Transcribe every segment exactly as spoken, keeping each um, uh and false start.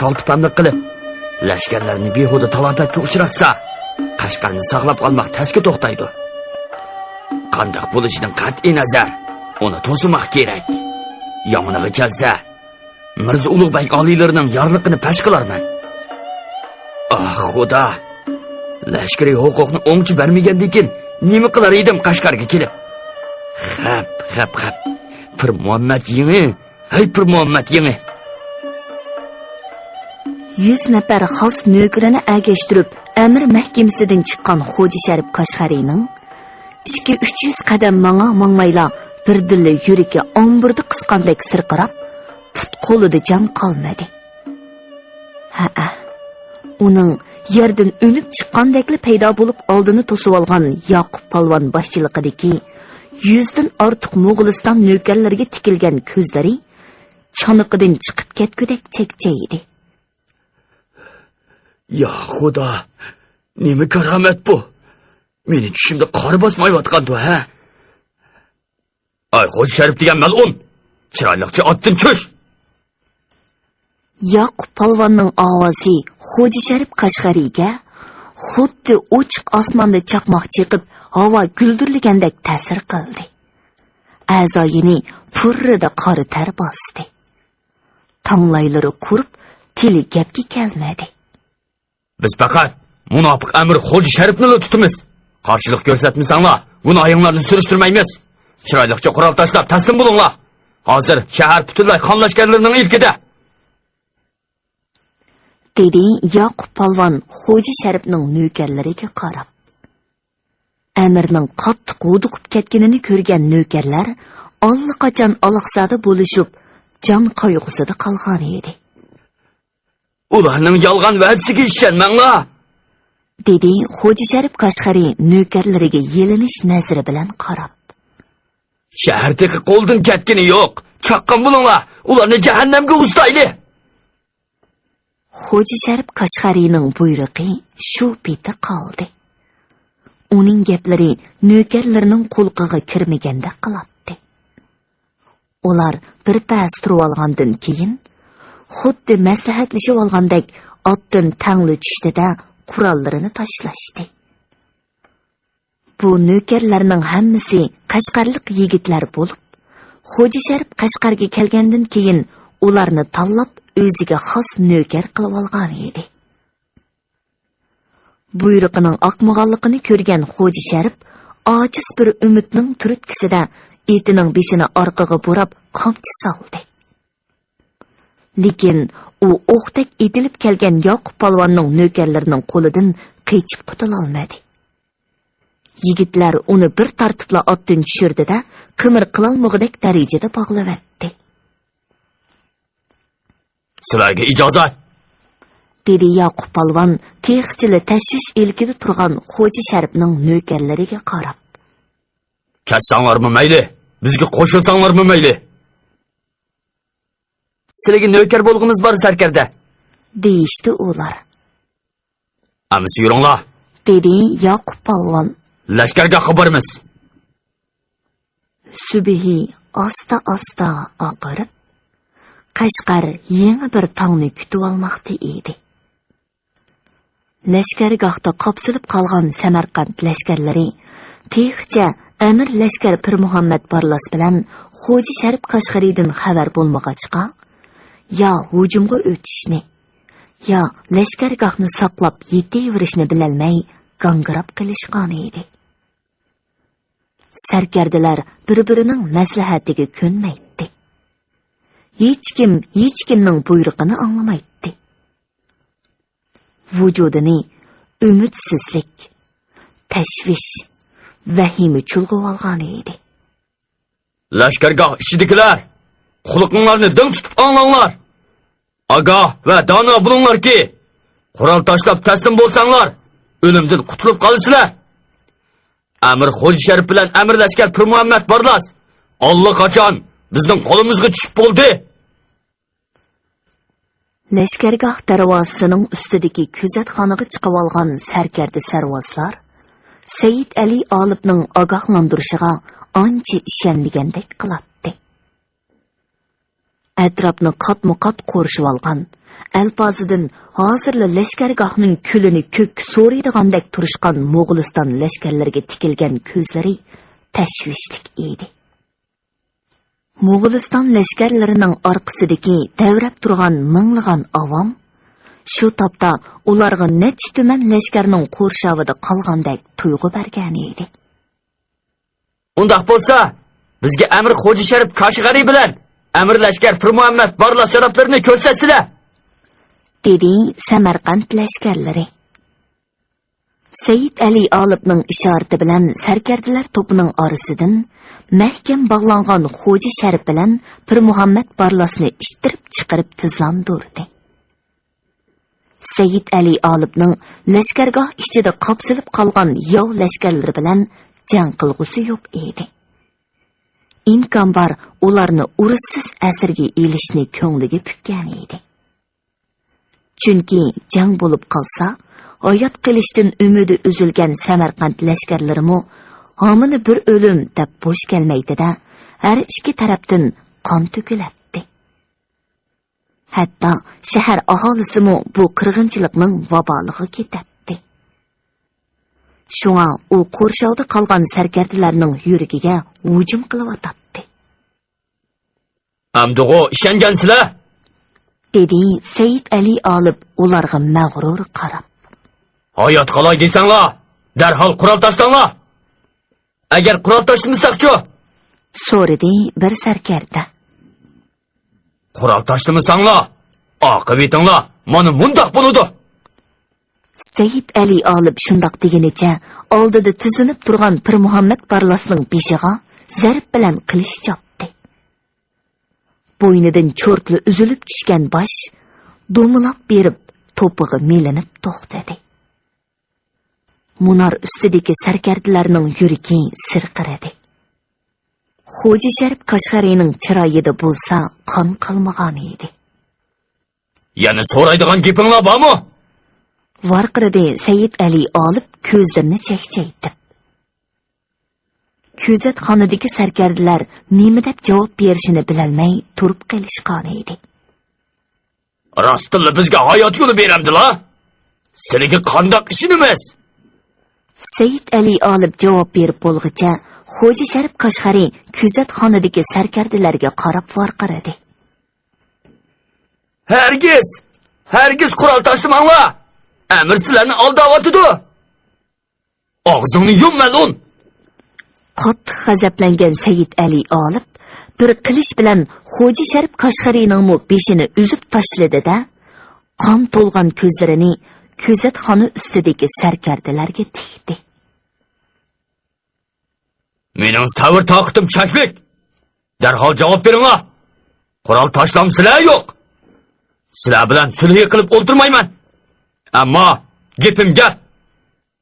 ئالتە پەملىك قىلىپ، لەشكەرلەرنى بىھۇدە تالاپەتكە ئۇچراتسا، قەشقەرنى ساقلاپ قالماق تەسكە توختايدۇ. قانداق بولۇشىدىن قەتئىينەزەر، ئۇنى توسىماق كېرەك. يامىنىغا كەلسە، مىرزا ئۇلۇغبەگ ئالىيلىرىنىڭ يارلىقىنى پەش قىلارمەن. ئاھ، خۇدا! لەشكىرىي ھوقۇقنى ئوڭچە بەرمىگەندىكىن، نېمە قىلار ئىدىم قەشقەرگە كېلىپ؟ خەپ، خەپ، خەپ. پىر مۇھەممەد يېڭى، ھەي، پىر مۇھەممەد يېڭى! يۈز نەپەر خاس نۆكىرىنى ئەگەشتۈرۈپ، ئەمىر مەھكىمىسىدىن چىققان خوجا شەرىپ قەشقەرىنىڭ ئىككى، ئۈچ يۈز قەدەم ماڭا ماڭمايلا، بىردىنلا يۈرىكى ئامبۇردا قىسقاندەك سىرقىراپ، پۇت-قولىدا جان قالمىدى. ھەئە، ئۇنىڭ يەردىن ئۈنۈپ چىققاندەكلا پەيدا بولۇپ، ئالدىنى توسۇۋالغان ياقۇپ پالۋان باشچىلىقىدىكى يۈزدىن ئارتۇق موغۇلىستان نۆكەرلىرىگە تىكىلگەن كۆزلىرى چانىقىدىن چىقىپ كەتكۈدەك چەكچەي ئىدى. يا خۇدا، نېمە كارامەت بۇ؟ مېنى چۈشۈمدە قارا باسمايۋاتقاندۇ، ھە؟ ئاي، خوجا شەرىپ دېگەن مەلئۇن! چىرايلىقچە ئاتتىن چۈش! ياقۇپ پالۋاننىڭ ئاۋازى خوجا شەرىپ قەشقەرىگە خۇددى ئوچۇق ئاسماندا چاقماق چېقىپ، ھاۋا گۈلدۈرلىگەندەك تەسىر قىلدى. ئەزايىنى پۇررىدە قارا تەر باستى. تاڭلايلىرى قۇرۇپ، تىلى گەپكە كەلمىدى. بىز پەقەت مۇناپىق ئەمىر خوجا شەرىپنىلا تۇتىمىز. قارشىلىق كۆرسەتمىسەڭلار، گۇناھىڭلارنى سۈرۈشتۈرمەيمىز. چىرايلىقچە قورال تاشلاپ تەسلىم بولۇڭلار. ھازىر شەھەر پۈتۈنلەي خان لەشكەرلىرىنىڭ ئىلكىدە. دېدى ياقۇپ پالۋان خوجا شەرىپنىڭ نۆكەرلىرىگە قاراپ. ئەمىرنىڭ قاتتىق ھودۇقۇپ كەتكىنىنى كۆرگەن نۆكەرلەر ئاللىقاچان ئالاقزادە بولۇشۇپ، جان قايغۇسىدا قالغان ئىدى. ئۇلارنىڭ يالغان ۋەدىسىگە ئىشەنمەڭلار! دېدى خوجا شەرىپ قەشقەرى نۆكەرلىرىگە يېلىنىش نەزىرى بىلەن قاراپ. شەھەر تېخى قولدىن كەتكىنى يوق. چاققان بولۇڭلار، ئۇلارنى جەھەننەمگە ئۇزىتايلى! خوجا شەرىپ قەشقەرىنىڭ بۇيرۇقى شۇ پېتى قالدى. ئۇنىڭ گەپلىرى نۆكەرلىرىنىڭ قۇلىقىغا كىرمىگەندەك قىلاتتى. ئۇلار بىر پەس تۇرۇۋالغاندىن كېيىن، خۇددى مەسلىھەتلىشىۋالغاندەك ئاتتىن تەڭلا چۈشتى-دە، قوراللىرىنى تاشلاشتى. بۇ نۆكەرلەرنىڭ ھەممىسى قەشقەرلىك يىگىتلەر بولۇپ، خوجا شەرىپ قەشقەرگە كەلگەندىن كېيىن، ئۇلارنى تاللاپ، ئۆزىگە خاس نۆكەر قىلىۋالغان ئىدى. بۇيرۇقىنىڭ ئاقمىغانلىقىنى كۆرگەن خوجا شەرىپ ئاجىز بىر ئۈمىدنىڭ تۈرتكىسىدە ئېتىنىڭ بېشىنى ئارقىغا بۇراپ قامچا سالدى. لېكىن ئۇ ئوقتەك ئېتىلىپ كەلگەن ياقۇپ پالۋاننىڭ نۆكەرلىرىنىڭ قولىدىن قېچىپ قۇتۇلالمىدى. يىگىتلەر ئۇنى بىر تارتىپلا ئاتتىن چۈشۈردى-دە، قىمىر قىلالمىغۇدەك دەرىجىدە باغلىۋەتتى. سىلەرگە ئىجازەت! دېدى ياقۇپ پالۋان تېخىچىلا تەشۋىش ئىلكىدە تۇرغان خوجا شەرىپنىڭ نۆكەرلىرىگە قاراپ. كەتسەڭلارمۇ مەيلى، بىزگە قوشۇلساڭلارمۇ مەيلى. سىلىگە نۆكەر بولغۇمىز بار، سەركەردە! دېيىشتى ئۇلار. ئەمىسە يۈرۈڭلار! دېدى ياقۇپ پالۋان. لەشكەرگاھقا بارىمىز! سۈبھى ئاستا-ئاستا ئاقىرىپ، قەشقەر يېڭى بىر تاڭنى كۈتۈۋالماقتا ئىدى. لەشكەرگاھتا قاپسىلىپ قالغان سەمەرقەنت لەشكەرلىرى تېخىچە ئەمىر لەشكەر پىرمۇھەممەد بارلاس بىلەن خوجا شەرىپ قەشقىرىدىن خەۋەر بولمىغاچقا، يا ھۇجۇمغا ئۆتۈشنى، يا لەشكەرگاھنى ساقلاپ يېتىۋېرىشنى بىلەلمەي گاڭگىراپ قېلىشقانىدى. سەركەردىلەر بىر-بىرىنىڭ مەسلىھەتىگە كۆنمەيتتى. ھېچكىم ھېچكىمنىڭ بۇيرۇقىنى ئاڭلىمايتتى. ۋۇجۇدىنى ئۈمىدسىزلىك، تەشۋىش، ۋەھىمە چۇلغىۋالغانىدى. لەشكەرگاھ ئىچىدىكىلەر، قۇلىقىڭلارنى دىڭ تۇتۇپ ئاڭلاڭلار! ئاگاھ ۋە دانا بولۇڭلاركى، قورال تاشلاپ تەسلىم بولساڭلار، ئۆلۈمدىن قۇتۇلۇپ قالىسىلەر! ئەمىر خوجا شەرىپ بىلەن ئەمىر لەشكەر پىرمۇھەممەد بارلاس ئاللىقاچان بىزنىڭ قولىمىزغا چۈشۈپ بولدى! لەشكەرگاھ دەرۋازىسىنىڭ ئۈستىدىكى كۆزەتخانىغا چىقىۋالغان سەركەردە سەرۋازلار سەيىت ئەلى ئالىپنىڭ ئاگاھلاندۇرۇشىغا ئانچە ئىشەنمىگەندەك قىلاتتى. ئەتراپنى قاتمۇ قات قورشىۋالغان، ئەلپازىدىن ھازىرلا لەشكەرگاھنىڭ كۈلىنى كۆككە سورۇيدىغاندەك تۇرۇشقان موغۇلىستان لەشكەرلىرىگە تىكىلگەن كۆزلىرى تەشۋىشلىك ئىدى. موغۇلىستان لەشكەرلىرىنىڭ ئارقىسىدىكى دەۋرەپ تۇرغان مىڭلىغان ئاۋام شۇ تاپتا ئۇلارغا نەچچە تۈمەن لەشكەرنىڭ قورشاۋىدا قالغاندەك تۇيغۇ بەرگەنىدى. ئۇنداق بولسا، بىزگە ئەمىر خوجا شەرىپ كاشغەرى بىلەن ئەمىر لەشكەر پىرمۇھەممەد بارلاس جانابلىرىنى كۆرسەتسىلە! دېدى سەمەرقەنت لەشكەرلىرى. سەيىد ئەلى ئالىپنىڭ ئىشارىتى بىلەن سەركەردىلەر توپىنىڭ ئارىسىدىن مەھكەم باغلانغان خوجا شەرىپ بىلەن پىرمۇھەممەد بارلاسنى ئىتتىرىپ چىقىرىپ تىزلاندۇردى. سەيىد ئەلى ئالىپنىڭ لەشكەرگاھ ئىچىدە قاپسىلىپ قالغان ياۋ لەشكەرلىرى بىلەن جەڭ قىلغۇسى يوق ئىدى. ئىمكان بار ئۇلارنى ئۇرۇشسىز ئەسىرگە ئېلىشنى كۆڭلىگە پۈككەن ئىدى. چۈنكى جەڭ بولۇپ قالسا، ھايات قېلىشتىن ئۈمىدى ئۈزۈلگەن سەمەرقەنت لەشكەرلىرىمۇ ھامىنى بىر ئۆلۈم دەپ بوش كەلمەيتتى-دە، ھەر ئىككى تەرەپتىن قان تۆكۈلەتتى. ھەتتا شەھەر ئاھالىسىمۇ بۇ قىرغىنچىلىقنىڭ ۋابالىغا كېتەتتى. شۇڭا ئۇ قورشاۋدا قالغان سەركەردىلەرنىڭ يۈرىكىگە ھۇجۇم قىلىۋاتاتتى. ئەمدىغۇ ئىشەنگەنسىلەر؟ دېدى سەيىد ئەلى ئالىپ ئۇلارغا مەغرۇر قاراپ. ھايات قالاي دېسەڭلار، دەرھال قورال تاشلاڭلار! ئەگەر قورال تاشلىمىساقچۇ؟ سورىدى بىر سەركەردە. قورال تاشلىمىساڭلار، ئاقىۋىتىڭلار مانا مۇنداق بولىدۇ! سەيىد ئەلى ئالىپ شۇنداق دېگىنىچە ئالدىدا تىزلىنىپ تۇرغان پىرمۇھەممەد بارلاسنىڭ بېشىغا زەرب بىلەن قىلىچ چاپتى. بوينىدىن چورتلا ئۈزۈلۈپ چۈشكەن باش دومىلاپ بېرىپ توپىغا مىلىنىپ توختىدى. مۇنار ئۈستىدىكى سەركەردىلەرنىڭ يۈرىكى سىرقىرىدى. خوجا شەرىپ كاشغەرىنىڭ چىرايىدا بولسا قان قالمىغانىدى. يەنە سورايدىغان گېپىڭلار بارمۇ؟ ۋارقىرىدى سەيىد ئەلى ئالىپ كۆزلىرىنى چەكچەيتىپ. كۆزەتخانىدىكى سەركەردىلەر نېمە دەپ جاۋاب بېرىشىنى بىلەلمەي تۇرۇپ قېلىشقانىدى. راستتىنلا بىزگە ھايات يولى بېرەمدىلا؟ سىلىگە قانداق ئىشىنىمىز؟ سەيىد ئەلى ئالىپ جاۋاب بېرىپ بولغۇچە، خوجا شەرىپ كاشغەرى كۆزەتخانىدىكى سەركەردىلەرگە قاراپ ۋارقىرىدى. ھەرگىز، ھەرگىز قورال تاشلىماڭلار! ئەمىر سىلەرنى ئالداۋاتىدۇ! ئاغزىڭنى يۇم، مەلئۇن! قاتتىق غەزەپلەنگەن سەيىد ئەلى ئالىپ بىر قىلىچ بىلەن خوجا شەرىپ كاشغەرىنىڭمۇ بېشىنى ئۈزۈپ تاشلىدى-دە، قان تولغان كۆزلىرىنى كۆزەتخانا ئۈستىدىكى سەركەردىلەرگە تىكتى. مېنىڭ سەۋر-تاقىتىم چەكلىك! دەرھال جاۋاب بېرىڭلار! قورال تاشلامسىلەر يوق! سىلەر بىلەن سۈلھى قىلىپ ئولتۇرمايمەن! ئەمما گېپىم گەپ!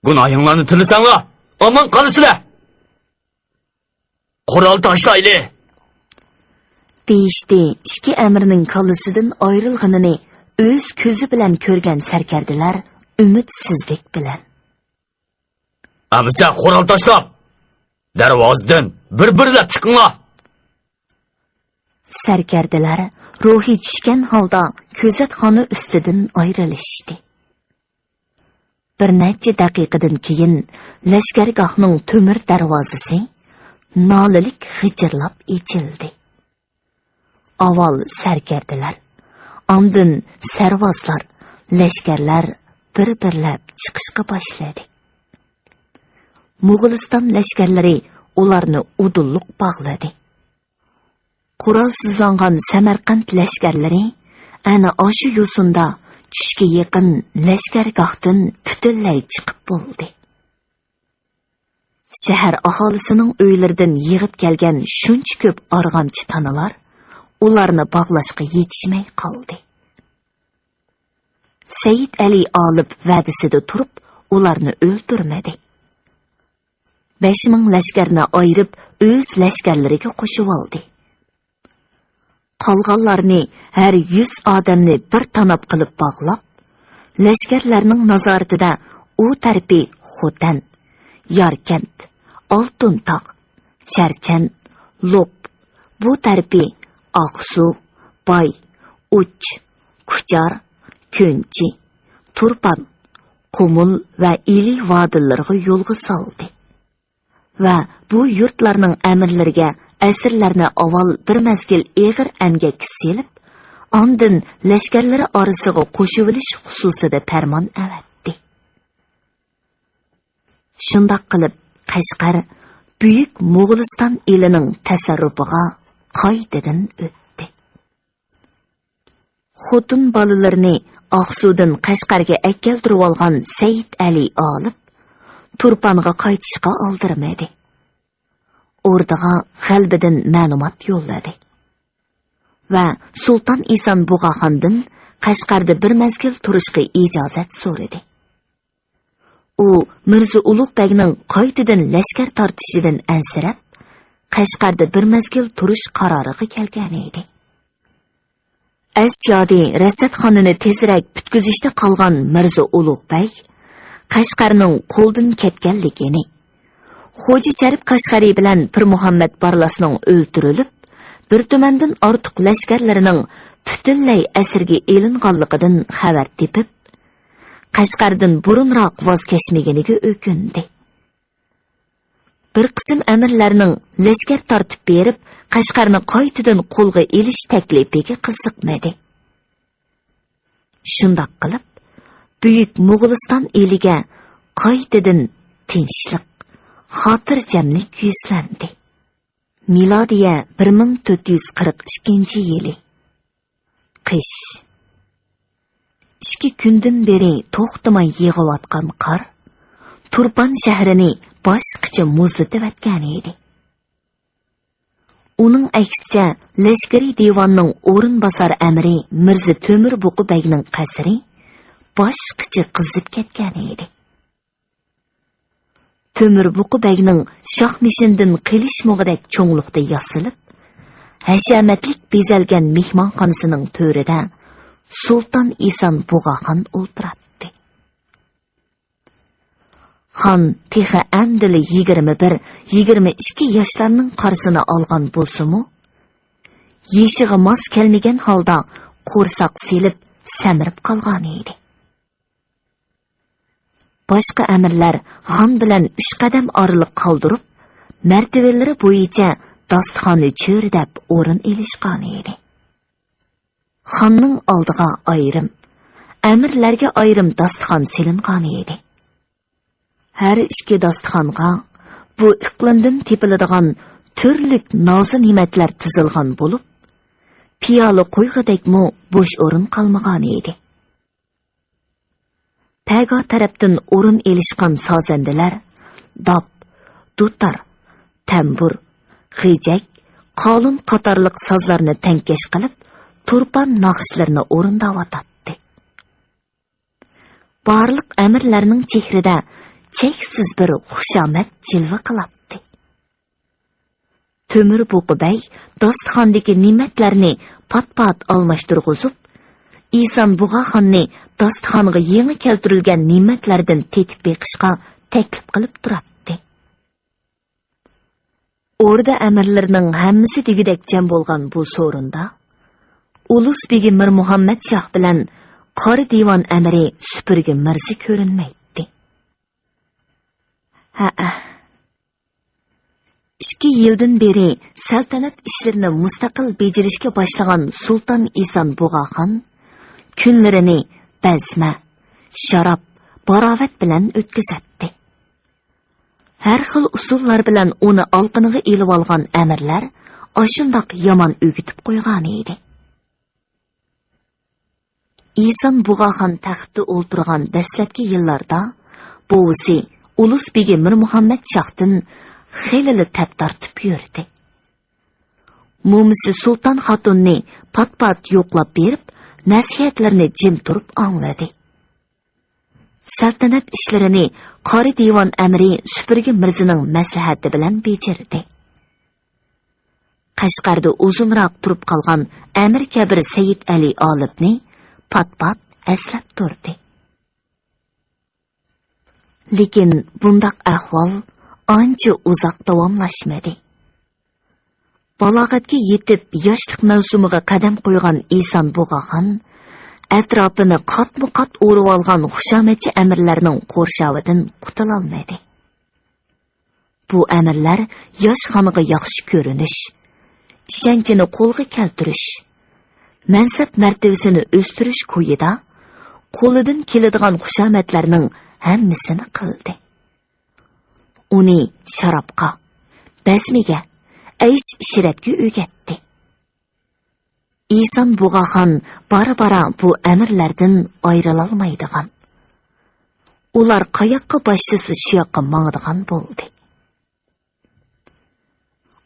گۇناھىڭلارنى تىلىسەڭلار، ئامان قالىسىلەر! قورال تاشلايلى! دېيىشتى ئىككى ئەمىرنىڭ كاللىسىدىن ئايرىلغىنىنى ئۆز كۆزى بىلەن كۆرگەن سەركەردىلەر ئۈمىدسىزلىك بىلەن. ئەمىسە قورال تاشلاپ، دەرۋازىدىن بىر-بىرلەپ چىقىڭلار! سەركەردىلەر روھى چۈشكەن ھالدا كۆزەتخانا ئۈستىدىن ئايرىلىشتى. بىر نەچچە دەقىقىدىن كېيىن لەشكەرگاھنىڭ تۆمۈر دەرۋازىسى نالىلىك غىچىرلاپ ئېچىلدى. ئاۋۋال سەركەردىلەر، ئاندىن سەرۋازلار، لەشكەرلەر بىر-بىرلەپ چىقىشقا باشلىدى. موغۇلىستان لەشكەرلىرى ئۇلارنى ئۇدۇللۇق باغلىدى. قورالسىزلانغان سەمەرقەنت لەشكەرلىرى ئەنە ئاشۇ يوسۇندا چۈشكە يېقىن لەشكەرگاھتىن پۈتۈنلەي چىقىپ بولدى. شەھەر ئاھالىسىنىڭ ئۆيلىرىدىن يىغىپ كەلگەن شۇنچە كۆپ ئارغامچا تانىلار ئۇلارنى باغلاشقا يېتىشمەي قالدى. سەيىد ئەلى ئالىپ ۋەدىسىدە تۇرۇپ، ئۇلارنى ئۆلتۈرمىدى. بەش مىڭ لەشكەرنى ئايرىپ، ئۆز لەشكەرلىرىگە قوشۇۋالدى. قالغانلارنى، ھەر يۈز ئادەمنى بىر تاناپ قىلىپ باغلاپ، لەشكەرلەرنىڭ نازارىتىدە ئۇ تەرىپى خوتەن، ياركەنت، ئالتۇن تاغ، چەرچەن، لوپ، بۇ تەرىپى ئاقسۇ، باي، ئۇچ، كۇچار، كۆنچى، تۇرپان، قۇمۇل ۋە ئىلى ۋادىلىرىغا يولغا سالدى. ۋە بۇ يۇرتلارنىڭ ئەمىرلىرىگە ئەسىرلەرنى ئاۋۋال بىر مەزگىل ئېغىر ئەمگەككە سېلىپ، ئاندىن لەشكەرلىرى ئارىسىغا قوشۇۋېلىش خۇسۇسىدا پەرمان ئەۋەتتى. شۇنداق قىلىپ، قەشقەر بۈيۈك موغۇلىستان ئېلىنىڭ تەسەررۇپىغا قايتىدىن ئۆتتى. خوتۇن بالىلىرىنى ئاقسۇدىن قەشقەرگە ئەكەلدۈرۈۋالغان سەئىد ئەلى ئالىپ تۇرپانغا قايتىشقا ئالدىرىمىدى. ئوردىغا غەلىبىدىن مەلۇمات يوللىدى ۋە سۇلتان ئىسان بۇغاخاندىن قەشقەردە بىر مەزگىل تۇرۇشقا ئىجازەت سورىدى. ئۇ مىرزا ئۇلۇغ بەگنىڭ قايتىدىن لەشكەر تارتىشىدىن ئەنسىرەپ، قەشقەردە بىر مەزگىل تۇرۇش قارارىغا كەلگەنىدى. ئەس-يادى رەسەتخانىنى تېزرەك پۈتكۈزۈشتە قالغان مىرزا ئۇلۇغ بەگ قەشقەرنىڭ قولدىن كەتكەنلىكىنى، خوجا شەرىپ قەشقەرى بىلەن پىرمۇھەممەد بارلاسنىڭ ئۆلتۈرۈلۈپ، بىر تۈمەندىن ئارتۇق لەشكەرلىرىنىڭ پۈتۈنلەي ئەسىرگە ئېلىنغانلىقىدىن خەۋەر تېپىپ، قەشقەردىن بۇرۇنراق ۋاز كەچمىگىنىگە ئۆكۈندى. بىر قىسىم ئەمىرلەرنىڭ لەشكەر تارتىپ بېرىپ، قەشقەرنى قايتىدىن قولغا ئېلىش تەكلىپىگە قىزىقمىدى. شۇنداق قىلىپ، بۈيۈك موغۇلىستان ئېلىگە قايتىدىن تىنچلىق، خاتىرجەملىك يۈزلەندى. مىلادىيە بىر مىڭ تۆت يۈز قىرىق ئىككىنچى يىلى. قىش. ئىككى كۈندىن بېرى توختىماي يېغىۋاتقان قار تۇرپان شەھىرىنى باشقىچە مۇزلىتىۋەتكەنىدى. ئۇنىڭ ئەكسىچە، لەشكىرىي دىۋاننىڭ ئورۇنباسار ئەمىرى مىرزا تۆمۈر بۇقا بەگنىڭ قەسرى باشقىچە قىزىپ كەتكەنىدى. تۆمۈر بۇقا بەگنىڭ شاھنىشىندىن قېلىشمىغۇدەك چوڭلۇقتا ياسىلىپ، ھەشەمەتلىك بېزەلگەن مېھمانخانىسىنىڭ تۆرىدە سۇلتان ئىسان بۇغاخان ئولتۇراتتى. خان تېخى ئەمدىلا يىگىرمە بىر، يىگىرمە ئىككى ياشلارنىڭ قارىسىنى ئالغان بولسىمۇ، يېشىغا ماس كەلمىگەن ھالدا قورساق سېلىپ سەمرىپ قالغانىدى. باشقا ئەمىرلەر خان بىلەن ئۈچ قەدەم ئارىلىق قالدۇرۇپ، مەرتىۋىلىرى بويىچە داستىخاننى چۆرىدەپ ئورۇن ئېلىشقانىدى. خاننىڭ ئالدىغا ئايرىم، ئەمىرلەرگە ئايرىم داستىخان سېلىنغانىدى. ھەر ئىككى داستىخانغا بۇ ئىقلىمدىن تېپىلىدىغان تۈرلۈك نازۇ نېمەتلەر تىزىلغان بولۇپ، پىيالە قويغۇدەكمۇ بوش ئورۇن قالمىغانىدى. پەگا تەرەپتىن ئورۇن ئېلىشقان سازەندىلەر داپ، دۇتار، تەمبۇر، غېجەك، قالۇن قاتارلىق سازلارنى تەڭكەش قىلىپ، تۇرپان ناخشىلىرىنى ئورۇنداۋاتاتتى. بارلىق ئەمىرلەرنىڭ چېھرىدە چەكسىز بىر خۇشامەت جىلۋە قىلاتتى. تۆمۈر بۇقا بەگ داستىخاندىكى نېمەتلەرنى پات-پات ئالماشتۇرغۇزۇپ، ئىسان بۇغاخاننى داستىخانغا يېڭى كەلتۈرۈلگەن نېمەتلەردىن تېتىپ بېقىشقا تەكلىپ قىلىپ تۇراتتى. ئوردا ئەمىرلىرىنىڭ ھەممىسى دېگۈدەك جەم بولغان بۇ سورۇندا، ئۇلۇس بېگى مىرمۇھەممەد شاھ بىلەن قارا دىۋان ئەمىرى سۈپۈرگە مىرزا كۆرۈنمەيتتى. ھەئە. ئىككى يىلدىن بېرى سەلتەنەت ئىشلىرىنى مۇستەقىل بېجىرىشكە باشلىغان سۇلتان ئىسان بۇغاخان كۈنلىرىنى بەزمە، شاراب، باراۋەت بىلەن ئۆتكۈزەتتى. ھەر خىل ئۇسۇللار بىلەن ئۇنى ئالقىنىغا ئېلىۋالغان ئەمىرلەر ئاشۇنداق يامان ئۆگىتىپ قويغانىدى. ئىسان بۇغاخان تەختتە ئولتۇرغان دەسلەپكى يىللاردا بوۋىسى ئۇلۇس بېگى مىرمۇھەممەد شاھتىن خېلىلا تەپ تارتىپ يۈردى. مومىسى سۇلتان خاتۇننى پات-پات يوقلاپ بېرىپ، نەسىھەتلىرىنى جىم تۇرۇپ ئاڭلىدى. سەلتەنەت ئىشلىرىنى قارا دىۋان ئەمىرى سۈپۈرگە مىرزىنىڭ مەسلىھەتى بىلەن بېجىردى. قەشقەردە ئۇزۇنراق تۇرۇپ قالغان ئەمىر كەبىر سەيىد ئەلى ئالىپنى پات-پات ئەسلەپ تۇردى. لېكىن بۇنداق ئەھۋال ئانچە ئۇزاق داۋاملاشمىدى. بالاغەتكە يېتىپ، ياشلىق مەۋسۇمىغا قەدەم قويغان ئىسان بۇغاخان ئەتراپىنى قاتمۇ قات ئورىۋالغان خۇشامەتچى ئەمىرلەرنىڭ قورشاۋىدىن قۇتۇلالمىدى. بۇ ئەمىرلەر ياش خانغا ياخشى كۆرۈنۈش، ئىشەنچىنى قولغا كەلتۈرۈش، مەنسەپ مەرتىۋىسىنى ئۆستۈرۈش كويىدا قولىدىن كېلىدىغان خۇشامەتلەرنىڭ ھەممىسىنى قىلدى. ئۇنى شارابقا، بەزمىگە، ئەيش-ئىشرەتكە ئۆگەتتى. ئىسان بۇغاخان بارا-بارا بۇ ئەمىرلەردىن ئايرىلالمايدىغان، ئۇلار قاياققا باشلىسا شۇ ياققا ماڭىدىغان بولدى.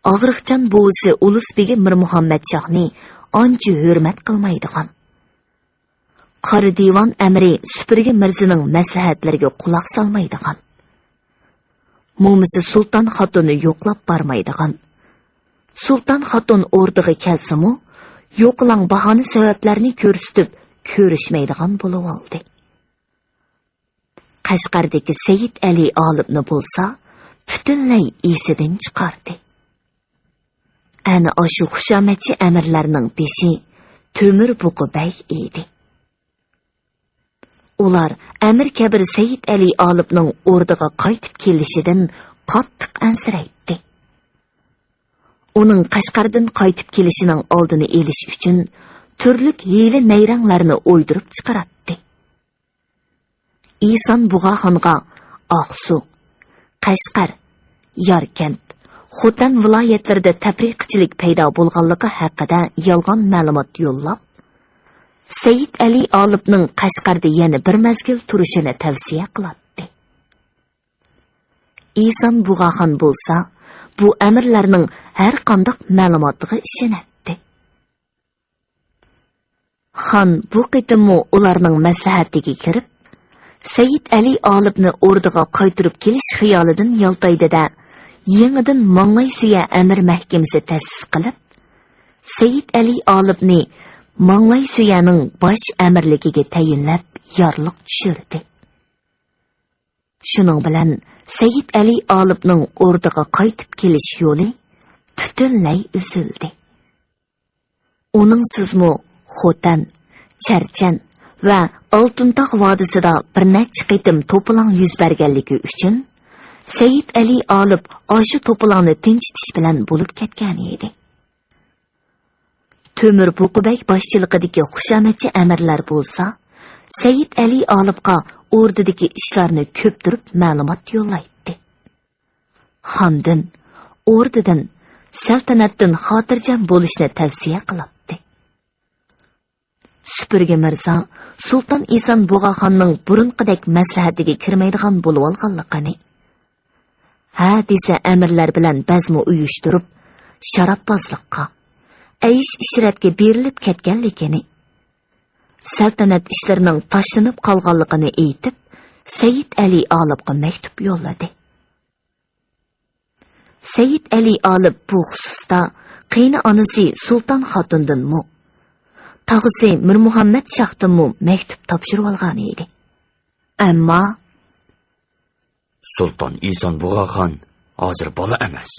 ئاغرىقچان بوۋىسى ئۇلۇس بېگى مىرمۇھەممەت شاھنى ئانچە ھۆرمەت قىلمايدىغان، قارا دىۋان ئەمىرى سۈپۈرگە مىرزىنىڭ مەسلىھەتلىرىگە قۇلاق سالمايدىغان، مومىسى سۇلتان خاتۇننى يوقلاپ بارمايدىغان، سۇلتان خاتۇن ئوردىغا كەلسىمۇ، يوقىلاڭ باھانە سەۋەبلەرنى كۆرسىتىپ كۆرۈشمەيدىغان بولۇۋالدى. قەشقەردىكى سەيىد ئەلى ئالىپنى بولسا پۈتۈنلەي ئېسىدىن چىقاردى. ئەنە ئاشۇ خۇشامەتچى ئەمىرلەرنىڭ بېشى تۆمۈر بۇقا بەگ ئىدى. ئۇلار ئەمىر كەبىر سەيىد ئەلى ئالىپنىڭ ئوردىغا قايتىپ كېلىشىدىن قاتتىق ئەنسىرەيتتى. ئۇنىڭ قەشقەردىن قايتىپ كېلىشىنىڭ ئالدىنى ئېلىش ئۈچۈن تۈرلۈك ھىيلە-نەيرەڭلەرنى ئويدۇرۇپ چىقىراتتى. ئىسان بۇغاخانغا ئاقسۇ، قەشقەر، ياركەنت، خوتەن ۋىلايەتلىرىدە تەپرىقىچىلىك پەيدا بولغانلىقى ھەققىدە يالغان مەلۇمات يوللاپ، سەيىد ئەلى ئالىپنىڭ قەشقەردە يەنە بىر مەزگىل تۇرۇشىنى تەۋسىيە قىلاتتى. ئىسان بۇغاخان بولسا بۇ ئەمىرلەرنىڭ ھەر قانداق مەلۇماتىغا ئىشىنەتتى. خان بۇ قېتىممۇ ئۇلارنىڭ مەسلىھەتىگە كىرىپ، سەيىد ئەلى ئالىپنى ئوردىغا قايتۇرۇپ كېلىش خىيالىدىن يالتايدى-دە، يېڭىدىن ماڭلاي سۆيە ئەمىر مەھكىمىسى تەسىس قىلىپ، سەيىد ئەلى ئالىپنى ماڭلاي سۆيەنىڭ باش ئەمىرلىكىگە تەيىنلەپ يارلىق چۈشۈردى. شۇنىڭ بىلەن سەيىد ئەلى ئالىپنىڭ ئوردىغا قايتىپ كېلىش يولى پۈتۈنلەي ئۈزۈلدى. ئۇنىڭسىزمۇ خوتەن، چەرچەن ۋە ئالتۇنتاغ ۋادىسىدا بىر نەچچە قېتىم توپىلاڭ يۈز بەرگەنلىكى ئۈچۈن، سەيىد ئەلى ئالىپ ئاشۇ توپىلاڭنى تىنچىتىش بىلەن بولۇپ كەتكەن ئىدى. تۆمۈر بۇقا بەگ باشچىلىقىدىكى خۇشامەتچى ئەمىرلەر بولسا، سەيىد ئەلى ئالىپقا ئوردىدىكى ئىشلارنى كۆپتۈرۈپ مەلۇمات يوللايتتى. خاندىن، ئوردىدىن، سەلتەنەتتىن خاتىرجەم بولۇشنى تەۋسىيە قىلاتتى. سۈپۈرگە مىرزا سۇلتان ئىسان بۇغاخاننىڭ بۇرۇنقىدەك مەسلىھەتىگە كىرمەيدىغان بولۇۋالغانلىقىنى، ھە دېسە ئەمىرلەر بىلەن بەزمە ئۇيۇشتۇرۇپ، شاراببازلىققا، ئەيش-ئىشرەتكە بېرىلىپ كەتكەنلىكىنى، سەلتەنەت ئىشلىرىنىڭ تاشلىنىپ قالغانلىقىنى ئېيتىپ، سەيىد ئەلى ئالىپقا مەكتۇپ يوللىدى. سەيىد ئەلى ئالىپ بۇ خۇسۇستا قېينىئانىسى سۇلتان خاتۇندىنمۇ، تاغىسى مىرمۇھەممەد شاھتىنمۇ مەكتۇپ تاپشۇرۇۋالغان ئىدى. ئەمما سۇلتان ئىسان بۇغاخان ھازىر بالا ئەمەس،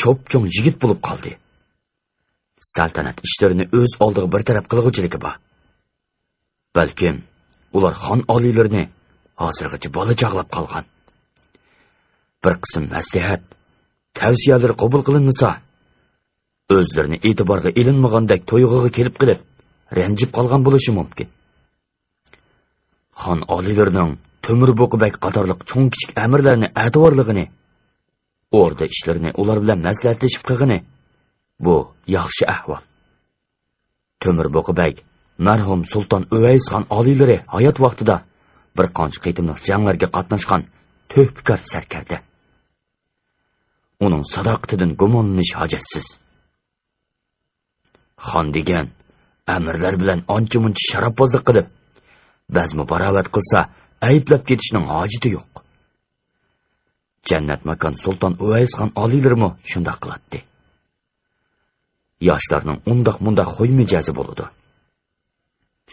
چوپچوڭ يىگىت بولۇپ قالدى. سەلتەنەت ئىشلىرىنى ئۆز ئالدىغا بىر تەرەپ قىلغۇچىلىكى بار. بەلكىم ئۇلار خان ئالىيلىرىنى ھازىرغىچە بالا چاغلاپ قالغان. بىر قىسىم مەسلىھەت، تەۋسىيەلىرى قوبۇل قىلىنمىسا، ئۆزلىرىنى ئېتىبارغا ئېلىنمىغاندەك تۇيغۇغا كېلىپ قېلىپ، رەنجىپ قالغان بولۇشى مۇمكىن. خان ئالىيلىرىنىڭ تۆمۈر بۇقا بەگ قاتارلىق چوڭ-كىچىك ئەمىرلەرنى ئەتىۋارلىغىنى، ئوردا ئىشلىرىنى ئۇلار بىلەن مەسلىھەتلىشىپ قىلغىنى، بۇ ياخشى ئەھۋال. تۆمۈر بۇقا بەگ مەرھۇم سۇلتان ئۇۋەيس خان ئالىيلىرى ھايات ۋاقتىدا بىر قانچە قېتىملىق جەڭلەرگە قاتناشقان تۆھپىكار سەركەردە. ئۇنىڭ ساداقىتىدىن گۇمانلىنىش ھاجەتسىز. خان دېگەن ئەمىرلەر بىلەن ئانچە-مۇنچە شاراببازلىق قىلىپ، بەزمە باراۋەت قىلسا، ئەيىبلەپ كېتىشنىڭ ھاجىتى يوق. جەننەت ماكان سۇلتان ئۇۋەيس خان ئالىيلىرىمۇ شۇنداق قىلاتتى. ياشلارنىڭ ئۇنداق-مۇنداق خۇي مىجەزى بولىدۇ.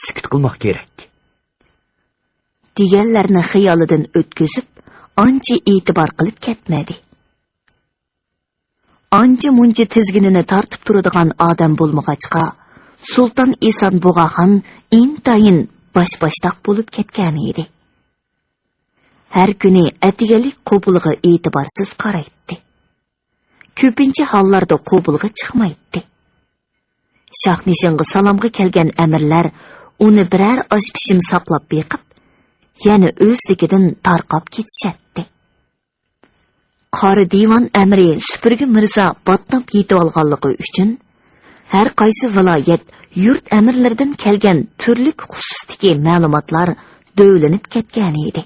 سۈكۈت قىلماق كېرەك. دېگەنلەرنى خىيالىدىن ئۆتكۈزۈپ، ئانچە ئېتىبار قىلىپ كەتمىدى. ئانچە-مۇنچە تىزگىنىنى تارتىپ تۇرىدىغان ئادەم بولمىغاچقا، سۇلتان ئىسان بۇغاخان ئىنتايىن باش-باشتاق بولۇپ كەتكەنىدى. ھەر كۈنى ئەتىگەنلىك قوبۇلىغا ئېتىبارسىز قارايتتى. كۆپىنچە ھاللاردا قوبۇلغا چىقمايتتى. شاھنىشانغا سالامغا كەلگەن ئەمىرلەر ئۇنى بىرەر ئاش پىشىم ساقلاپ بېقىپ، يەنە ئۆزلۈكىدىن تارقاپ كېتىشەتتى. قارا دىۋان ئەمىرى سۈپۈرگە مىرزا باتناپ يېتىۋالغانلىقى ئۈچۈن، ھەر قايسى ۋىلايەت، يۇرت ئەمىرلىرىدىن كەلگەن تۈرلۈك خۇسۇستىكى مەلۇماتلار دۆۋىلىنىپ كەتكەنىدى.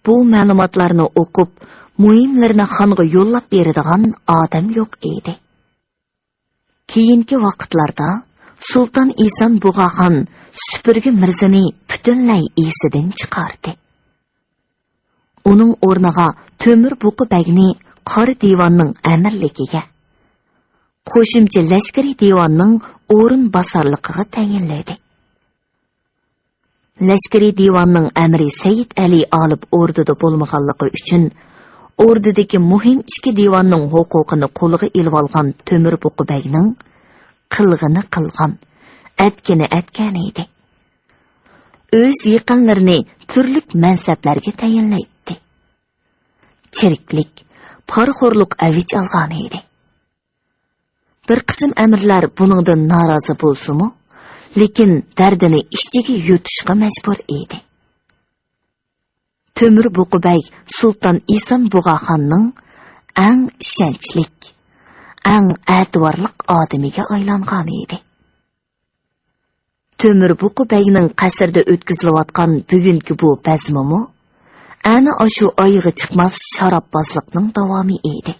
بۇ مەلۇماتلارنى ئوقۇپ، مۇھىملىرىنى خانغا يوللاپ بېرىدىغان ئادەم يوق ئىدى. كېيىنكى ۋاقىتلاردا سۇلتان ئىسان بۇغاخان سۈپۈرگە مىرزىنى پۈتۈنلەي ئېسىدىن چىقاردى. ئۇنىڭ ئورنىغا تۆمۈر بۇقا بەگنى قارا دىۋاننىڭ ئەمىرلىكىگە، قوشۇمچە لەشكىرىي دىۋاننىڭ ئورۇنباسارلىقىغا تەيىنلىدى. لەشكىرىي دىۋاننىڭ ئەمىرى سەيىد ئەلى ئالىپ ئوردىدا بولمىغانلىقى ئۈچۈن، ئوردىدىكى مۇھىم ئىككى دىۋاننىڭ ھوقۇقىنى قولىغا ئېلىۋالغان تۆمۈر بۇقا بەگنىڭ قىلغىنى قىلغان، ئەتكىنى ئەتكەن ئىدى. ئۆز يېقىنلىرىنى تۈرلۈك مەنسەپلەرگە تەيىنلەيتتى. چىرىكلىك، پارىخورلۇق ئەۋج ئالغان ئىدى. بىر قىسىم ئەمىرلەر بۇنىڭدىن نارازى بولسىمۇ، لېكىن دەردىنى ئىچىگە يۇتۇشقا مەجبۇر ئىدى. تۆمۈر بۇقا بەگ سۇلتان ئىسان بۇغاخاننىڭ ئەڭ ئىشەنچلىك، ئەڭ ئەتىۋارلىق ئادىمىگە ئايلانغان ئىدى. تۆمۈر بۇقا بەگنىڭ قەسرىدە ئۆتكۈزۈلۈۋاتقان بۈگۈنكى بۇ بەزمىمۇ ئەنە ئاشۇ ئايىغى چىقماس شاراببازلىقنىڭ داۋامى ئىدى.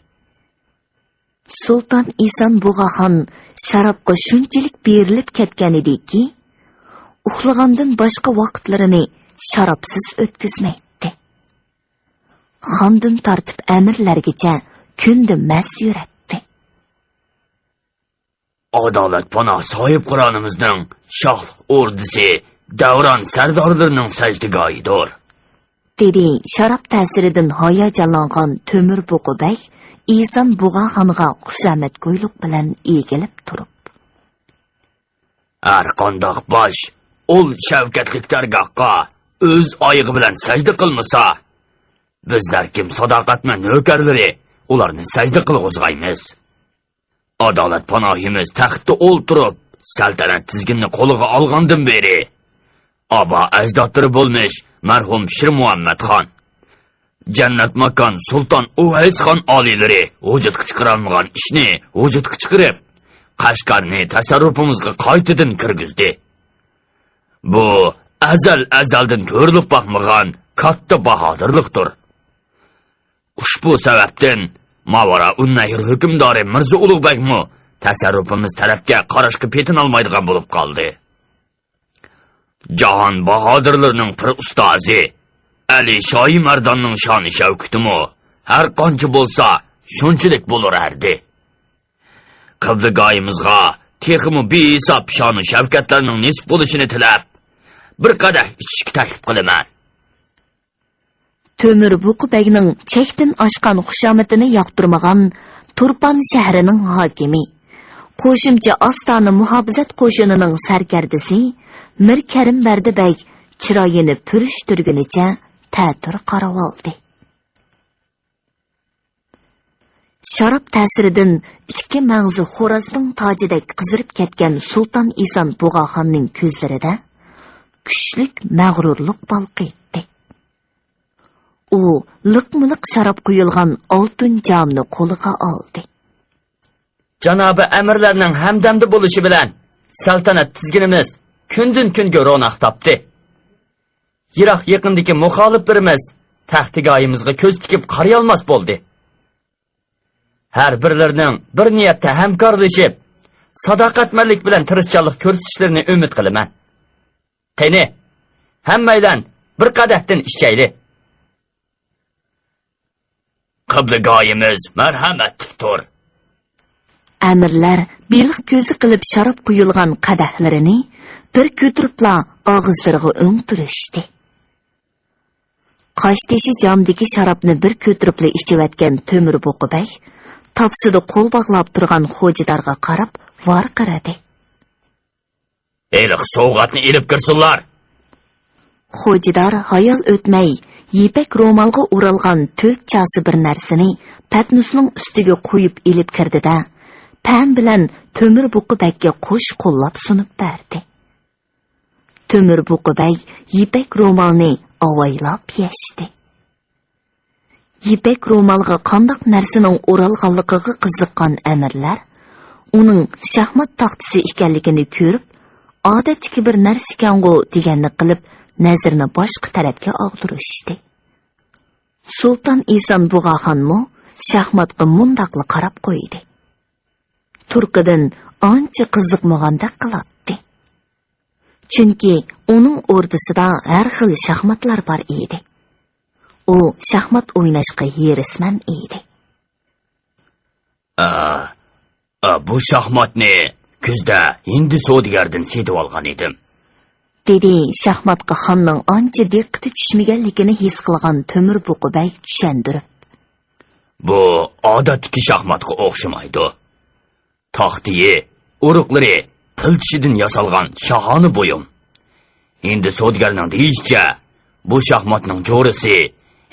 سۇلتان ئىسان بۇغاخان شارابقا شۇنچىلىك بېرىلىپ كەتكەنىدىكى، ئۇخلىغاندىن باشقا ۋاقىتلىرىنى شارابسىز ئۆتكۈزمەيتتى. خاندىن تارتىپ ئەمىرلەرگىچە كۈندە مەست يۈرەتتى. ئادالەت پاناھ ساھىبقىرانىمىزنىڭ شاھلىق ئوردىسى دەۋران سەردارلىرىنىڭ سەجدىگاھىدۇر. دېدى شاراب تەسىرىدىن ھاياجانلانغان تۆمۈر بۇقا بەگ ئىسان بۇغاخانغا خۇشامەتگويلۇق بىلەن ئېگىلىپ تۇرۇپ. ھەر قانداق باش ئۇل شەۋكەتلىك دەرگاھقا ئۆز ئايىغى بىلەن سەجدە قىلمىسا، بىزلەر كىم ساداقەتمەن نۆكەرلىرى ئۇلارنى سەجدە قىلغۇزغايمىز. ئادالەت پاناھىمىز تەختتە ئولتۇرۇپ، سەلتەنەت تىزگىنىنى قولىغا ئالغاندىن بېرى، ئابا ئەجدادلىرى بولمىش مەرھۇم شىرمۇھەممەتخان، جەننەت ماكان سۇلتان ئۇۋەيسخان ئالىيلىرى ۋۇجۇدقا چىقىرالمىغان ئىشنى ۋۇجۇدقا چىقىرىپ، قەشقەرنى تەسەررۇپىمىزغا قايتىدىن كىرگۈزدى. بۇ ئەزەل-ئەزەلدىن كۆرۈلۈپ باقمىغان كاتتا باھادىرلىقتۇر. ئۇشبۇ سەۋەبتىن ماۋارائۇننەھر ھۆكۈمدارى مىرزا ئۇلۇغبەگمۇ تەسەررۇپىمىز تەرەپكە قاراشقا پېتىنالمايدىغان بولۇپ قالدى. جاھان باھادىرلىرىنىڭ پىر ئۇستازى ئەلى شاھى مەرداننىڭ شانى شەۋكىتىمۇ ھەر قانچە بولسا شۇنچىلىك بولۇر ئەردى. قىبلىگاھىمىزغا تېخىمۇ بىھېساب شانۇ شەۋكەتلەرنىڭ نېسىپ بولۇشىنى تىلەپ، بىر قەدەھ ئىچىشكە تەكلىپ قىلىمەن. تۆمۈر بۇقا بەگنىڭ چەكتىن ئاشقان خۇشامىتىنى ياقتۇرمىغان تۇرپان شەھىرىنىڭ ھاكىمى، قوشۇمچە ئاستانە مۇھاپىزەت قوشۇنىنىڭ سەركەردىسى مىر كەرىم بەردى بەگ چىرايىنى پۈرۈشتۈرگىنىچە تەتۈر قاراۋالدى. شاراب تەسىرىدىن ئىككى مەڭزى خورازنىڭ تاجىدەك قىزىرىپ كەتكەن سۇلتان ئىسان بۇغاخاننىڭ كۆزلىرىدە كۈچلۈك مەغرۇرلۇق بالقىيتتى. ئۇ لىقمۇلىق شاراب قۇيۇلغان ئالتۇن جامنى قولىغا ئالدى. جانابىي ئەمىرلەرنىڭ ھەمدەمدە بولۇشى بىلەن سەلتەنەت تىزگىنىمىز كۈندىن-كۈنگە روناق تاپتى. يىراق-يېقىندىكى مۇخالىپلىرىمىز تەختىگاھىمىزغا كۆز تىكىپ قارىيالماس بولدى. ھەر بىرلىرىنىڭ بىر نىيەتتە ھەمكارلىشىپ، ساداقەتمەنلىك بىلەن تىرىشچانلىق كۆرسىتىشلىرىنى ئۈمىد قىلىمەن. قېنى، ھەممەيلەن بىر قەدەھتىن ئىچەيلى. قىبلىگاھىمىز مەرھەمەتلىكتۇر. ئەمىرلەر بېلىق كۆزى قىلىپ شاراب قۇيۇلغان قەدەھلىرىنى بىر كۆتۈرۈپلا ئاغزىلىرىغا ئۆڭدۈرۈشتى. قاشتېشى جامدىكى شارابنى بىر كۆتۈرۈپلا ئىچىۋەتكەن تۆمۈر بۇقا بەگ تاپسىدا قول باغلاپ تۇرغان خوجىدارغا قاراپ ۋارقىرىدى. ھېلىقى سوۋغاتنى ئېلىپ كىرسۇنلار! خوجىدار ھايال ئۆتمەي، يىپەك رومالغا ئورالغان تۆت چاسا بىر نەرسىنى پەتنۇسنىڭ ئۈستىگە قويۇپ ئېلىپ كىردى-دە، پەم بىلەن تۆمۈر بۇقا بەگكە قوش قوللاپ سۇنۇپ بەردى. تۆمۈر بۇقا بەگ يىپەك رومالنى ئاۋايلاپ يەشتى. يىپەك رومالغا قانداق نەرسىنىڭ ئورالغانلىقىغا قىزىققان ئەمىرلەر ئۇنىڭ شاھمات تاختىسى ئىكەنلىكىنى كۆرۈپ، ئادەتتىكى بىر نەرسىكەنغۇ دېگەننى قىلىپ، نەزىرىنى باشقا تەرەپكە ئاغدۇرۇشتى. سۇلتان ئىسان بۇغاخانمۇ شاھماتقا مۇنداقلا قاراپ قويدى. تۇرقىدىن ئانچە قىزىقمىغاندەك قىلاتتى. چۈنكى ئۇنىڭ ئوردىسىدا ھەر خىل شاھماتلار بار ئىدى. ئۇ شاھمات ئويناشقا ھېرىسمەن ئىدى. ئا، ئا، بۇ شاھماتنى كۈزدە ھىندى سودىگەردىن سېتىۋالغان ئىدىم. دېدى شاھماتقا خاننىڭ ئانچە دىققىتى چۈشمىگەنلىكىنى ھېس قىلغان تۆمۈر بۇقا بەگ چۈشەندۈرۈپ. بۇ ئادەتتىكى شاھماتقا ئوخشىمايدۇ. تاختىيى، ئۇرۇقلىرى پىل چىشىدىن ياسالغان شاھانە بۇيۇم. ھىندى سودىگەرنىڭ دېيىشىچە، بۇ شاھماتنىڭ جورىسى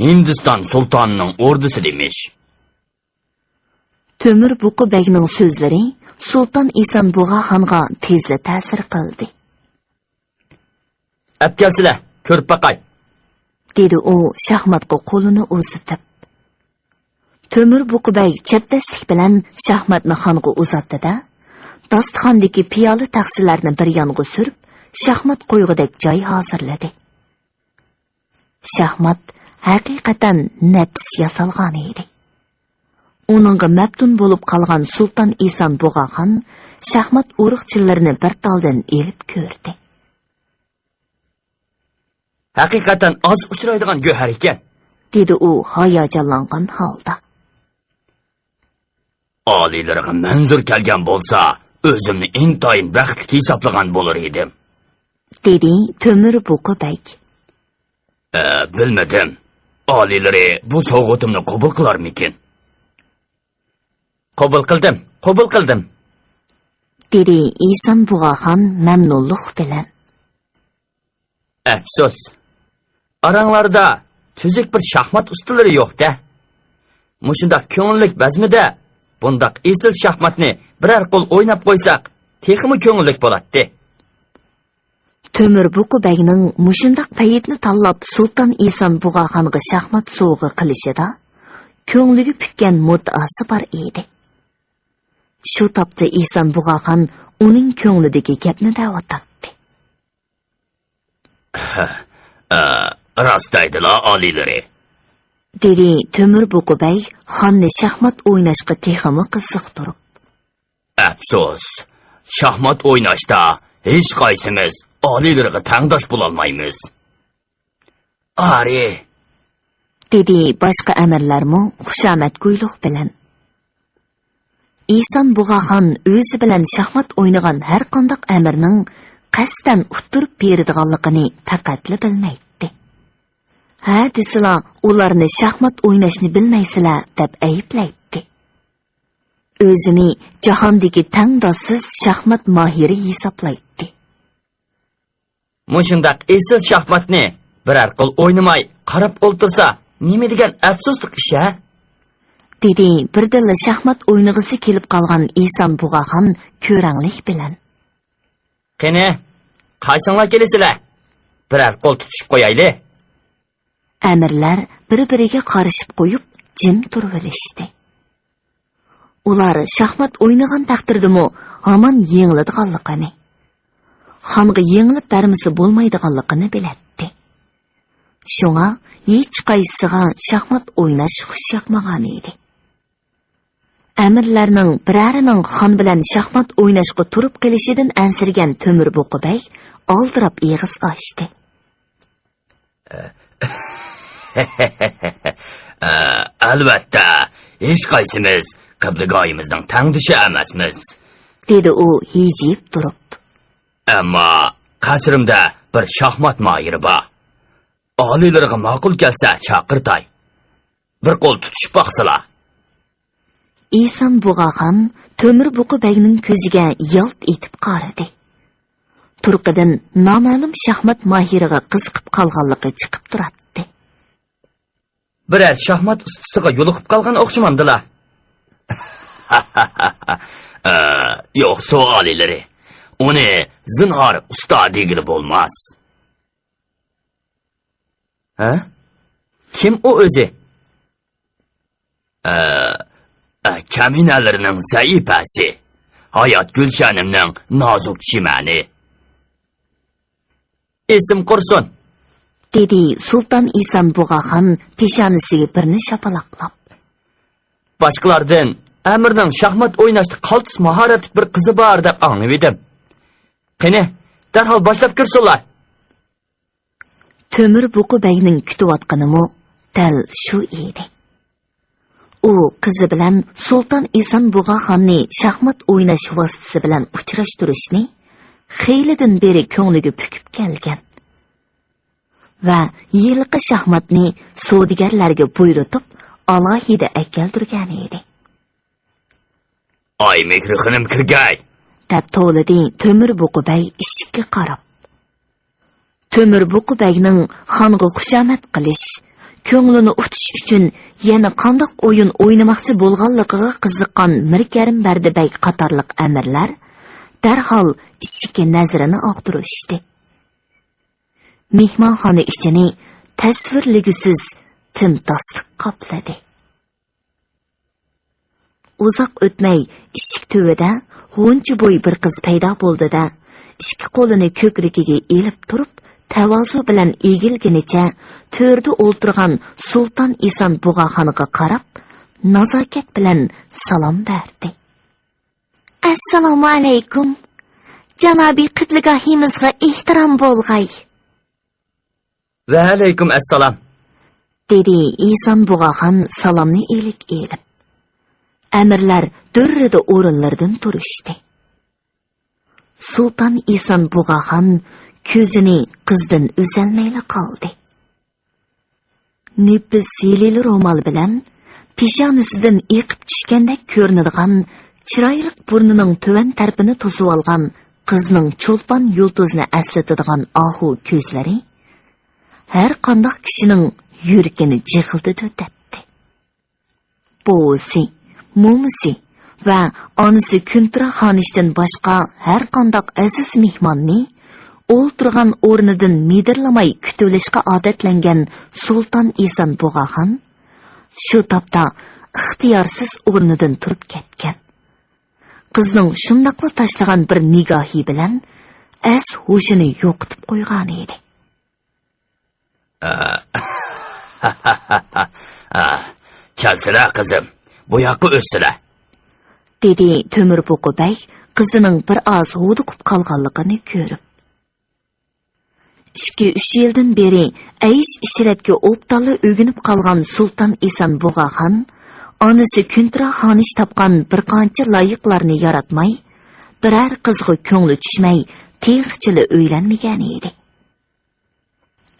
ھىندىستان سۇلتانىنىڭ ئوردىسىدا ئىمىش. تۆمۈر بۇقا بەگنىڭ سۆزلىرى سۇلتان ئىسان بۇغاخانغا تېزلا تەسىر قىلدى. ئەپ كەلسىلە، كۆرۈپ باقاي، دېدى ئۇ شاھماتقا قولىنى ئۇزىتىپ. تۆمۈر بۇقا بەگ چەبدەسلىك بىلەن شاھماتنى خانغا ئۇزاتتى-دە، داستىخاندىكى پىيالە تەخسىلەرنى بىر يانغا سۈرۈپ، شاھمات قويغۇدەك جاي ھازىرلىدى. شاھمات ھەقىقەتەن نەپىس ياسالغان ئىدى. ئۇنىڭغا مەپتۇن بولۇپ قالغان سۇلتان ئىسان بۇغاخان شاھمات ئۇرۇقچىلىرىنى بىر تالدىن ئېلىپ كۆردى. ھەقىقەتەن ئاز ئۇچرايدىغان گۆھەر ئىكەن، دېدى ئۇ ھاياجانلانغان ھالدا. ئالىيلىرىغا مەنزۇر كەلگەن بولسا، ئۆزۈمنى ئىنتايىن بەختلىك ھېسابلىغان بولۇر ئىدىم، دېدى تۆمۈر بۇقا بەگ. ئە، بىلمىدىم. ئالىيلىرى بۇ سوۋغىتىمنى قوبۇل قىلارمىكىن؟ قوبۇل قىلدىم، قوبۇل قىلدىم، دېدى ئىسان بۇغاخان مەمنۇنلۇق بىلەن. ئەپسۇس، ئاراڭلاردا تۈزۈك بىر شاھمات ئۇستىلىرى يوق-دە. مۇشۇنداق كۆڭۈللۈك بەزمىدە بۇنداق ئېسىل شاھماتنى بىرەر قول ئويناپ قويساق، تېخىمۇ كۆڭۈللۈك بولاتتى. تۆمۈر بۇقا بەگنىڭ مۇشۇنداق پەيتنى تاللاپ سۇلتان ئىسان بۇغاخانغا شاھمات سوۋغا قىلىشىدا كۆڭلىگە پۈككەن مۇددىئاسى بار ئىدى. شۇ تاپتا ئىسان بۇغاخان ئۇنىڭ كۆڭلىدىكى گەپنى دەۋاتاتتى. ئە، راست دەيدىلا، ئالىيلىرى، دېدى تۆمۈر بۇقا بەگ خاننى شاھمات ئويناشقا تېخىمۇ قىزىقتۇرۇپ. ئەپسۇس، شاھمات ئويناشتا ھېچقايسىمىز ئالىيلىرىغا تەڭداش بولالمايمىز. ئارى، دېدى باشقا ئەمىرلەرمۇ خۇشامەتگويلۇق بىلەن. ئىسان بۇغاخان ئۆزى بىلەن شاھمات ئوينىغان ھەرقانداق ئەمىرنىڭ قەستەن ئۇتتۇرۇپ بېرىدىغانلىقىنى پەقەتلا بىلمەيتتى. ھە دېسىلا، ئۇلارنى شاھمات ئويناشنى بىلمەيسىلەر، دەپ ئەيىبلەيتتى. ئۆزىنى جاھاندىكى تەڭداشسىز شاھمات ماھىرى ھېسابلايتتى. مۇشۇنداق ئېسىل شاھماتنى بىرەر قول ئوينىماي قاراپ ئولتۇرسا، نېمە دېگەن ئەپسۇسلۇق ئىش ھە؟ دېدى بىردىنلا شاھمات ئوينىغۇسى كېلىپ قالغان ئىسان بۇغاخان كۆرەڭلىك بىلەن. قېنى، قايسىڭلار كېلىسىلەر؟ بىرەر قول تۇتۇشۇپ قويايلى. ئەمىرلەر بىر-بىرىگە قارىشىپ قويۇپ، جىم تۇرۇۋېلىشتى. ئۇلار شاھمات ئوينىغان تەقدىردىمۇ ھامان يېڭىلىدىغانلىقىنى، خانغا يېڭىلىپ بەرمىسە بولمايدىغانلىقىنى بىلەتتى. شۇڭا ھېچقايسىسىغا شاھمات ئويناش خۇش ياقمىغانىدى. ئەمىرلەرنىڭ بىرەرىنىڭ خان بىلەن شاھمات ئويناشقا تۇرۇپ قېلىشىدىن ئەنسىرىگەن تۆمۈر بۇقا بەگ ئالدىراپ ئېغىز ئاچتى. ئەلۋەتتە، ھېچقايسىمىز قىبلىگاھىمىزنىڭ تەڭدىشى ئەمەسمىز، دېدى ئۇ ھىجىيىپ تۇرۇپ. ئەمما قەسرىمدە بىر شاھمات ماھىرى بار. ئالىيلىرىغا ماقۇل كەلسە چاقىرتاي. بىر قول تۇتۇشۇپ باقسىلا. ئىسان بۇغاخان تۆمۈر بۇقا بەگنىڭ كۆزىگە يالت ئېتىپ قارىدى. تۇرقىدىن نامەلۇم شاھمات ماھىرىغا قىزىقىپ قالغانلىقى چىقىپ تۇراتتى. بىرەر شاھمات ئۇستىسىغا يولۇقۇپ قالغان ئوخشىمامدىلا؟ ئە، يوق، سوئالىلىرى. ئۇنى زىنھار ئۇستا دېگىلى بولماس. ھە؟ كىم ئۇ ئۆزى؟ ئە، ئە، كەمىنەلىرىنىڭ زەئىپەسى. ھايات گۈلشەنىمنىڭ نازۇك چىمەنى. ئېسىم قۇرسۇن! دېدى سۇلتان ئىسان بۇغاخان پېشانىسىگە بىرنى شاپىلاقلاپ. باشقىلاردىن ئەمىرنىڭ شاھمات ئويناشتا قالتىس ماھارەتلىك بىر قىزى بار دەپ ئاڭلىۋىدىم. قېنى، دەرھال باشلاپ كىرسۇنلار! تۆمۈر بۇقا بەگنىڭ كۈتۈۋاتقىنىمۇ دەل شۇ ئىدى. ئۇ قىزى بىلەن سۇلتان ئىسان بۇغاخاننى شاھمات ئويناش ۋاسىتىسى بىلەن ئۇچراشتۇرۇشنى خېلىدىن بېرى كۆڭلىگە پۈكۈپ كەلگەن ۋە ھېلىقى شاھماتنى سودىگەرلەرگە بۇيرۇتۇپ، ئالاھىدە ئەكەلدۈرگەن ئىدى. ئاي مېھرى خېنىم كىرگەي! دەپ توۋلىدى تۆمۈر بۇقا بەگ ئىشىككە قاراپ. تۆمۈر بۇقا بەگنىڭ خانغا خۇشامەت قىلىش، كۆڭلىنى ئۇتۇش ئۈچۈن يەنە قانداق ئويۇن ئوينىماقچى بولغانلىقىغا قىزىققان مىر كەرىم بەردى بەگ قاتارلىق ئەمىرلەر دەرھال ئىشىككە نەزىرىنى ئاغدۇرۇشتى. مېھمانخانا ئىچىنى تەسۋىرلىگۈسىز تىمتاسلىق قاپلىدى. ئۇزاق ئۆتمەي ئىشىك تۈۋىدە غۇنچە بوي بىر قىز پەيدا بولدى-دە، ئىككى قولىنى كۆكرىكىگە ئېلىپ تۇرۇپ، تەۋازۇ بىلەن ئېگىلگىنىچە تۆردە ئولتۇرغان سۇلتان ئىسان بۇغاخانغا قاراپ، نازاكەت بىلەن سالام بەردى. ئەسسالامۇ ئەلەيكۇم. جانابىي قىبلىگاھىمىزغا ئېھتىرام بولغاي. ۋەئەلەيكۇم ئەسسالام، دېدى ئىسان بۇغاخان سالامنى ئىلىك ئېلىپ. ئەمىرلەر دۈررىدە ئورۇنلىرىدىن تۇرۇشتى. سۇلتان ئىسان بۇغاخان كۆزىنى قىزدىن ئۈزەلمەيلا قالدى. نېپىز ھىيلىلى رومال بىلەن پېشانىسىدىن ئېقىپ چۈشكەندەك كۆرۈنىدىغان چىرايلىق بۇرنىنىڭ تۆۋەن تەرىپىنى توسۇۋالغان قىزنىڭ چولپان يۇلتۇزنى ئەسلىتىدىغان ئاھۇ كۆزلىرى ھەر قانداق كىشىنىڭ يۈرىكىنى جىغلىتىدۇ دەتتى. بوۋىسى، مومىسى ۋە ئانىسى كۈنتۇرا خانىشتىن باشقا ھەر قانداق ئەزىز مېھماننى ئولتۇرغان ئورنىدىن مىدىرلىماي كۈتۈۋېلىشقا ئادەتلەنگەن سۇلتان ئىسان بۇغاخان شۇ تاپتا ئىختىيارسىز ئورنىدىن تۇرۇپ كەتكەن. قىزنىڭ شۇنداقلا تاشلىغان بىر نىگاھى بىلەن ئەس ھوشىنى يوقىتىپ قويغانىدى. ئا، كەلسىلە، قىزىم، بۇ ياققا ئۆتسىلە، دېدى تۆمۈر بۇقا بەگ قىزىنىڭ بىر ئاز ھودۇقۇپ قالغانلىقىنى كۆرۈپ. ئىككى-ئۈچ يىلدىن بېرى ئەيش-ئىشرەتكە ئوبدانلا ئۆگىنىپ قالغان سۇلتان ئىسان بۇغاخان ئانىسى كۈنتۇرا خانىش تاپقان بىر قانچە لايىقلارنى ياراتماي، بىرەر قىزغا كۆڭلى چۈشمەي، تېخىچىلا ئۆيلەنمىگەنىدى.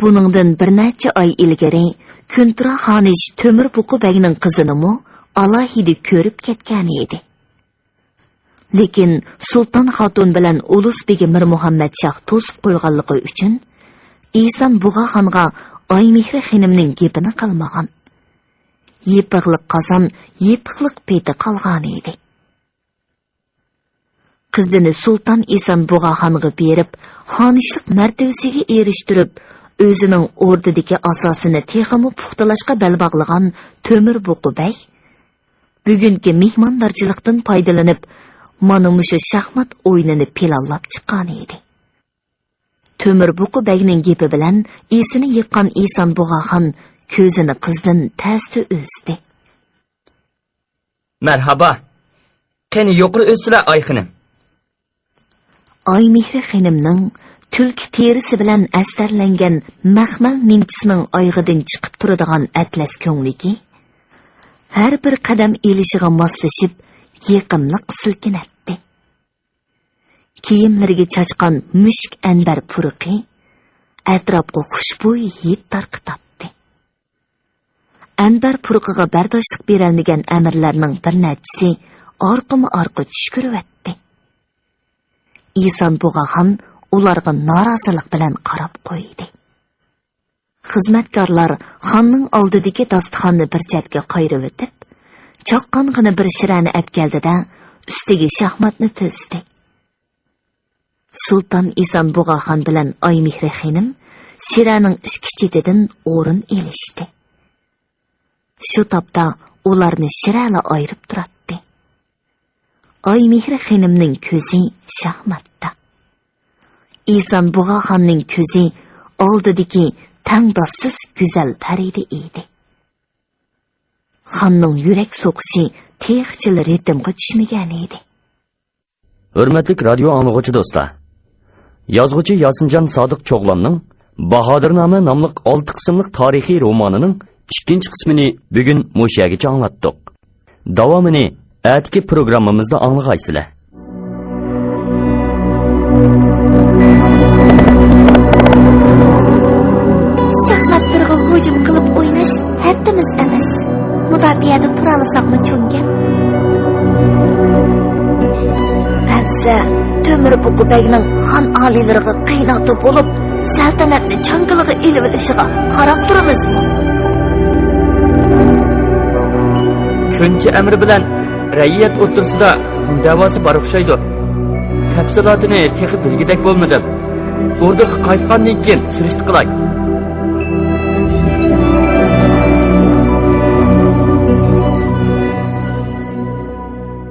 بۇنىڭدىن بىر نەچچە ئاي ئىلگىرى كۈنتۇرا خانىش تۆمۈر بۇقا بەگنىڭ قىزىنىمۇ ئالاھىدە كۆرۈپ كەتكەنىدى. لېكىن سۇلتان خاتۇن بىلەن ئۇلۇس بېگى مىرمۇھەممەت شاھ توسۇپ قويغانلىقى ئۈچۈن، ئىسان بۇغاخانغا ئايمېھرى خېنىمنىڭ گېپىنى قىلمىغان. يېپىقلىق قازان يېپىقلىق پېتى قالغانىدى. قىزىنى سۇلتان ئىسان بۇغاخانغا بېرىپ، خانىشلىق مەرتىۋىسىگە ئېرىشتۈرۈپ، ئۆزىنىڭ ئوردىدىكى ئاساسىنى تېخىمۇ پۇختىلاشقا بەل باغلىغان تۆمۈر بۇقا بەگ بۈگۈنكى مېھماندارچىلىقتىن پايدىلىنىپ، مانا مۇشۇ شاھمات ئويۇنىنى پىلانلاپ چىققانىدى. تۆمۈر بۇقا بەگنىڭ گېپى بىلەن ئېسىنى يىغقان ئىسان بۇغاخان كۆزىنى قىزدىن تەستە ئۈزدى. مەرھابا. قېنى، يۇقىرى ئۆتسىلە، ئاي خېنىم. ئايمېھرى خېنىمنىڭ تۈلكە تېرىسى بىلەن ئەستەرلەنگەن مەخمەل نىمچىسىنىڭ ئايىغىدىن چىقىپ تۇرىدىغان ئەتلەس كۆڭلىكى ھەر بىر قەدەم ئېلىشىغا ماسلىشىپ، يېقىملىق سىلكىنەتتى. كىيىملىرىگە چاچقان مۈشۈك ئەنبەر پۇرىقى ئەتراپقا خۇشبۇي ھىد تارقىتاتتى. ئەنبەر پۇرىقىغا بەرداشلىق بېرەلمىگەن ئەمىرلەرنىڭ بىر نەچچىسى ئارقىمۇ ئارقا چۈشكۈرۈۋەتتى. ئىسان بۇغاخان ئۇلارغا نارازىلىق بىلەن قاراپ قويدى. خىزمەتكارلار خاننىڭ ئالدىدىكى داستىخاننى بىر چەتكە قايرىۋېتىپ، چاققانغىنا بىر شىرەنى ئەپكەلدى-دە، ئۈستىگە شاھماتنى تىزدى. سۇلتان ئىسان بۇغاخان بىلەن ئايمېھرى خېنىم شىرەنىڭ ئىچكى چېتىدىن ئورۇن ئېلىشتى. شۇ تاپتا ئۇلارنى شىرەلا ئايرىپ تۇراتتى. ئايمېھرى خېنىمنىڭ كۆزى شاھماتتا. ئىسان بۇغاخاننىڭ كۆزى ئالدىدىكى تەڭداشسىز گۈزەل پەرىدە ئىدى. خاننىڭ يۈرەك سوقۇشى تېخىچىلا رىتىمغا چۈشمىگەن ئىدى. ھۆرمەتلىك رادىيو ئاڭلىغۇچى دوستلار! يازغۇچى ياسىنجان سادىق چوغلاننىڭ باھادىرنامە ناملىق ئالتە قىسىملىق تارىخىي رومانىنىڭ ئىككىنچى قىسمىنى بۈگۈن مۇشۇ يەرگىچە ئاڭلاتتۇق. داۋامىنى ئەتىكى پروگراممىمىزدا ئاڭلىغايسىلەر. شاھماتلىرىغا ھۇجۇم قىلىپ ئويناش ھەددىمىز ئەمەس. مۇداپىئەدە تۇرالىساقمۇ چوڭ گەپ. ئەمسە تۆمۈر بۇقا بەگنىڭ خان ئالىيلىرىغا قىيناقتا بولۇپ، سەلتەنەتنى چاڭگىلىغا ئېلىۋېلىشىغا قاراپ تۇرىمىزمۇ؟ كۆنچى ئەمرى بىلەن رەئىيەت ئوتتۇرىسىدا قۇم دەۋاسى بار ئوخشايدۇ. تەپسىلاتىنى تېخى بىلگۈدەك بولمىدىم. ئوردىغا قايتقاندىن كېيىن سۈرۈشتە قىلاي.